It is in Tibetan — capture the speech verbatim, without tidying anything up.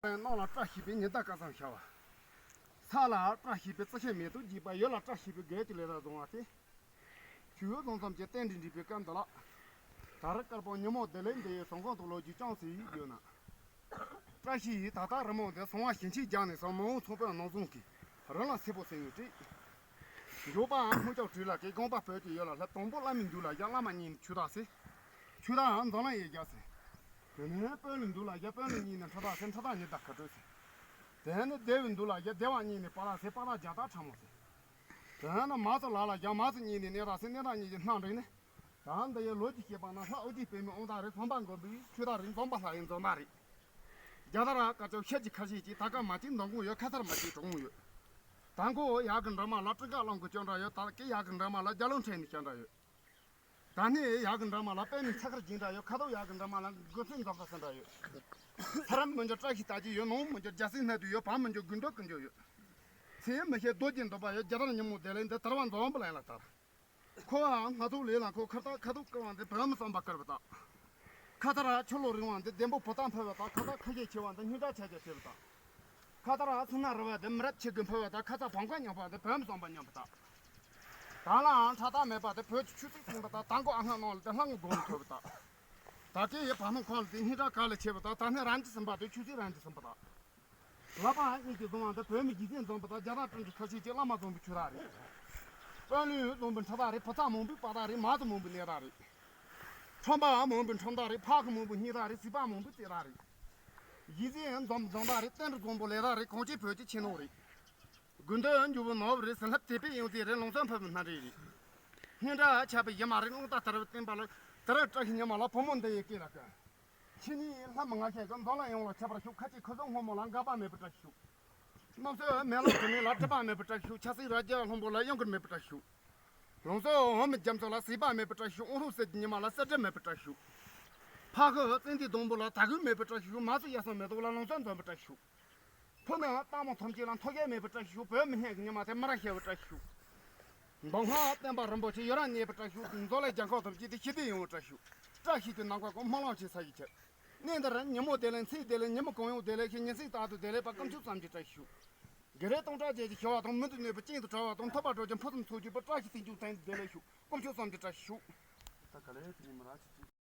གནམ་ལ་བཀྲ་ཤིས་པའི་ཉི་ཟླ་སྐར་གསུམ་ཤར་བ། ས་ལ་བཀྲ་ཤིས་པའི་རྩི་ཤིང་མེ་ཏོག་རྒྱས་པ། ཡུལ་ལ་བཀྲ་ཤིས་པའི་དགེ་བའི་ལས་རབ་བཟང་བ་སྟེ། ཆོས་བཟང་ཙམ་གྱི་རྟེན་འབྲེལ་འགྲིག་པའི་སྐབས་འདི་ལ། ད་རེས་དཀར་པོ་ཉིན་མོ་བདེ་ལེགས་འདི་ཡི་གཟིམ་ཁང་དུ་ལོ་རྒྱུས་ཅང་ཟེར་ཡོད་ན། བཀྲ་ཤིས་ཡིས་ད་ལྟ་རི་མོ་འདི་གསང་བ་ཞིང་ཆེན་རྒྱག་ནས་སོང་། མི་འོང་ཚོང་དཔོན་ནང་བཟུང་གིས་རི་ལ་སེར་པོ་ཟེར་ངེས་བྲིས། མགྱོགས་པའང་སྔོན་ཆད་བྲིས་ལ་གི་དགོངས་པ་བོད་ཀྱི་ཡུལ་ལ་སླེབས། དང་པོ་བླ་མའི་མདུན་ལ་བཞག། བླ་མ་མཉེས་ནས་ཆོས་བདག་ཟེར། ཆོས་བདག་འཛམ་གླིང་ཡི་རྒྱལ་ཟེར། དེ་ནས་དཔོན་སློབ་མདུན་ལ་བཞག། དཔོན་སློབ་མཉེས་ནས་ཁྲི་བདག་ཟེར། ཁྲི་བདག་ཉི་ཟླ་མཁའ་འགྲོ་ཟེར། དེ་ནས་སྡེ་བའི་མདུན་ལ་བཞག། སྡེ་བ་མཉེས་ནས་དཔའ་བདག་ཟེར། དཔའ་བདག་རྒྱ་སྟག་ཁྲ་མོ་ཟེར། དེ་ནས་མ་སུ་ལ་ལ་བཞག། མ་སུ་མཉེས་ནས་གནས་བདག་ཟེར། གནས་བདག་མཉེས་ཀྱི་སྣ་འདྲེན་ནས། ད་འདི་ཡི་ལོ་རྒྱུས་བཤད་པ་ན། ལྷ་ཨོ་རྒྱན་པདྨའི་དབང་ཐང་རེད། བསམ་པ་མགོན་པོའི་ཆོས་བདག་རེད། འཛོམས་པ་ལྷ་ཡི་འཛོམས་བདག་རེད། རྒྱ་དར་དཀར་ཆག་ཤེལ་གྱི་ཁ་ཤས་ཀྱིས། ད་ཀ་མ་གཅིག་འདང་དགོངས་ཡོད། ཁ་ཚར་མ་གཅིག་གྲོགས་དགོངས་ཡོད། ད་མགོ་ཡག་གི་འདྲ་མ་ལ་སྤྲིན་དཀར་གླང་གི་སྐྱོན་འདྲ་ཡོད། ད་སྐེ་ཡག་གི་འདྲ་མ་ལ་རྒྱ་ལོ་འཕྲེད་ནས་སྐྱོན་འདྲ་ཡོད། ད་སྣེ་ཡག་གི་འདྲ་མ་ལ་པད་མའི་ཚ་ཁར་སྦྱིན་འདྲ་ཡོད། ཁ་དོག་ཡག་གི་འདྲ་མ་ལ་དགུ་སྲིན་འཛོམས་ས་ཟིན་འདྲ་ཡོད། ཚེ་རབས་མི་འགྱུར་བཀྲ་ཤིས་རྟགས་ཅན་ཡོད། ནོར་མི་འགྱུར་རྒྱལ་སྲིད་སྣ་བདུན་ཡོད། བག་མི་འགྱུར་དགུ་འདོད་ཀུན་འབྱུང་ཡོད། ཚེ་མི་ཤེས་རྡོ་རྗེ་འདོད་པ་ཡོད། རྒྱ་དར་ཉིན་མོ་བདེ་ལེགས་འདི། དར་བ་འཛོམས་པ་ལ་ཡིན་ལ་དར། ཁོ་བ་ང་ཚོ་ལས་ལ་ཁོ་ཁ་བཏགས་ཁ་དོག་བཀོད་པ་འདི། བོད་མི་བསམ་པ་དཀར་བ་དང་། ཁ་ཚར་ཆུ་ལོག་རིང་བ་འདི། ལྡེམ་པོ་བུ་ཐག་འཕུར་བ་དང་། ཁ་ཚར་ཁ་ཤས་ཆེ་བ་འདི། སྙིང་ཁྲག་ཆ་ཆ་ཆེ་བ་དང་། ཁ་ཚར་སུན་སྣ་རི་བ་འདི། མི་རབས་ཆེ་གི་འཕུར་བ་དང་། ཁ་ཚར་བང་ཁ་མཉམ་པ་འདི། བོད་མི་བསམ་པ་མཉམ་པ་དང་། ད་ལའང་ཁྲག་རྟགས་མེད་པ་འདི། བོད་ཀྱི་ཆོས་སྲིད་ཚོང་པ་དང་། ད་མགོ་ཨ་སྔ་ནང་ལ་འདི། ལྷ་ངོ་སྒོ་ནས་ཐོབ་པ་དང་། ད་གི་ཡི་བར་སྣང་ཁོང་ལ་འདི། སྙིང་ཁྲག་ག་ལ་ཆེ་བ་དང་། ད་སྣེ་རང་གི་སུན་པ་འདི། ཆོས་སྲིད་རང་གི་སུན་པ་དང་། ལག་པ་གཉིས་ཀྱིས་བཟུང་བ་འདི། བོད་མི་རྒྱལ་མཚན་འཛོམས་པ་དང་། རྒྱ་དར་སྤྲིན་གྱི་ཁ་ཤས་ཀྱི། བླ་མ་འཛོམས་པའི་ཆོས་བདག་རེད། དཔོན་སློབ་འཛོམས་པའི་ཁྲི་བདག་རེད། བུ་ཚ་མང་པོའི་དཔའ་བདག་རེད། མ་སུ་མང་པོའི་གནས་བདག་རེད། ཁྲོམ་པ་མང་པོའི་ཁྲོམ་བདག་རེད། ཕག་མང་པོའི་སྙིང་བདག་རེད། སྲིད་པ་མང་པོའི་རྩེ་བདག་རེད། རྒྱལ་མཚན་འཛོམས་འཛོམས་བདག་རེད། བསྟན་འགྲོ་འཛོམས་པོ་ལས་བདག་རེད། གངས་ཅན་བོད་ཀྱི་ཆེ་ནོར་རེད། དགུན་དུ་འགྱུར་བའི་ནོར་བུ་རེད། བྱིན་རླབས་དད་པའི་གཡང་རྩེ་རེད། ལུང་བསམ་ཕུར་བུའི་སྣ་འདྲེན་རེད། སྙན་གྲགས་ཁྱབ་པའི་གཞི་མ་རེད། རླུང་རྟ་དར་བའི་བསྟན་པ་ལ། དེ་རིང་བཀྲ་ཤིས་ཉི་མ་ལ། བུ་མོ་འདི་ཡི་སྐེ་ལ་བཀལ། ཕྱི་ནས་ལྷ་མི་ང་ཤེས་ཀྱི། འཛམ་གླིང་ཡོངས་ལ་ཁྱབ་པར་ཤོག། ཁ་ཆེ་ཁུ་སིམ་སྔོན་མོ་ལ་འགག་པ་མེད་པར་བཀྲ་ཤིས་ཤོག། གནམ་སྲོས་མེ་ལོང་དུ་མེད་ལ་སྒྲིབ་པ་མེད་པར་བཀྲ་ཤིས་ཤོག། ཆབ་སྲིད་རྭ་རྒྱ་ལྷུན་པོ་ལ་གཡང་འགུལ་མེད་པར་བཀྲ་ཤིས་ཤོག། ལུང་སྲོལ་འོ་མའི་རྒྱ་མཚོ་ལ་ཟིལ་པ་མེད་པར་བཀྲ་ཤིས་ཤོག། དབང་ལུང་གསེར་གྱི་ཉི་མ་ལ་གསལ་སྒྲིབ་མེད་པར་བཀྲ་ཤིས་ཤོག། ཕ་ཁུ་བཙན་དུས་སྡོང་པོ་ལ་དར་གུད་མེད་པར་བཀྲ་ཤིས་ཤོག། མ་སུ་གཡའ་སོ་མེ་ཏོག་ལ་ལུང་སྲོལ་འཛོམས་པར་བཀྲ་ཤིས་ཤོག། ཕུ་ནུ་སྟག་མོ་ཐམས་ཅད་ལ་མཐོ་རྒྱས་མེད་པར་བཀྲ་ཤིས་ཤོག། བོད་མི་སྙན་གྱི་ཉི་མ་དེ་མི་རབས་ཤེས་པར་བཀྲ་ཤིས་ཤོག། མདོ་སྔགས་བསྟན་པ་རིན་པོ་ཆེ་ཡུན་རིང་གནས་པར་བཀྲ་ཤིས་ཤོག། མཛོད་ལས་རྒྱལ་ཁབ་ཐམས་ཅད་དེ་ཞི་བདེ་ཡོང་བར་བཀྲ་ཤིས་ཤོག། བཀྲ་ཤིས་ཀྱི་ནམ་མཁའ་ཀུན་སྨོན་ལམ་ཆེ་ས་ཡི་ཁྱབ། གནས་འདིར་ཉིན་མོ་བདེ་ལེགས། མཚན་བདེ་ལེགས། ཉིན་མོ་གང་ཡོང་བདེ་ལེགས་ཤིག། ཉིན་མཚན་རྟག་ཏུ་བདེ་ལེགས་པ། དཀོན་མཆོག་གསུམ་གྱིས་བཀྲ་ཤིས་ཤོག། དགེ་ལེགས་སྟོང་ཕྲག་བརྒྱད་ཀྱིས་ཞི་བ་དང་། མི་འདི་གནོད་པའི་རྐྱེན་དུ་བྲལ་བ་དང་། ཐོབ་པ་གྲོལ་ཞིང་ཕུན་སུམ་ཚོགས་གྱུར་པའི། བཀྲ་ཤིས་དུས་འཁོར་མཚན་བདེ་ལེགས་ཤོག། དཀོན་མཆོག་གསུམ་གྱིས་བཀྲ་ཤིས་ཤོག། ད་ག་ལེ་དེ་ནི་མི་ར་ཆི།